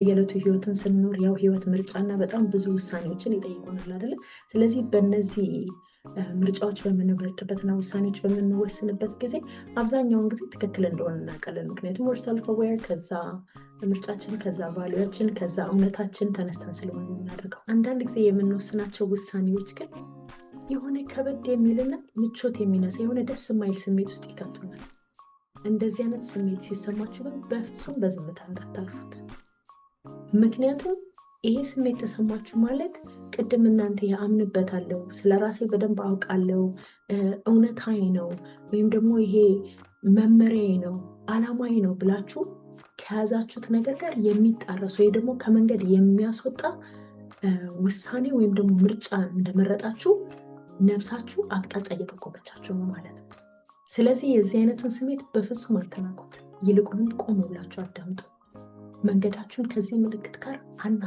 የዕለቱ ህይወትን ስንኖር ያው ህይወት ምርጫና በጣም ብዙ ውሳኔዎችን ይጠይቁናል አይደለ? ስለዚህ በእነዚህ ምርጫዎች በምንመርጥበትና ውሳኔዎች በምንወስንበት ጊዜ አብዛኛውን ጊዜ ትክክል እንደሆነ እናውቃለን። ምክንያቱም we're self aware፣ ከዛ ምርጫችን፣ ከዛ value ያችን፣ ከዛ እውነታችን ተነስተን ስለሆነ የምናደርገው። አንዳንድ ጊዜ የምንወስናቸው ውሳኔዎች ግን የሆነ ከበድ የሚልና ምቾት የሚነሳ፣ የሆነ ደስ የማይል ስሜት ውስጥ ይከቱናል። እንደዚህ አይነት ስሜት ሲሰማችሁ ግን በፍጹም በዝምታ እንዳታልፉት። ምክንያቱም ይሄ ስሜት ተሰማችሁ ማለት ቅድም እናንተ ያአምንበታለሁ፣ ስለ ራሴ በደንብ አውቃለሁ፣ እውነታዬ ነው ወይም ደግሞ ይሄ መመሪያዬ ነው፣ አላማዬ ነው ብላችሁ ከያዛችሁት ነገር ጋር የሚጣረስ ወይ ደግሞ ከመንገድ የሚያስወጣ ውሳኔ ወይም ደግሞ ምርጫ እንደመረጣችሁ ነፍሳችሁ አቅጣጫ እየጠቆመቻችሁ ነው ማለት ነው። ስለዚህ የዚህ አይነቱን ስሜት በፍጹም አትናቁት። ይልቁንም ቆም ብላችሁ አዳምጡ። መንገዳችሁን ከዚህ ምልክት ጋር አናቡ።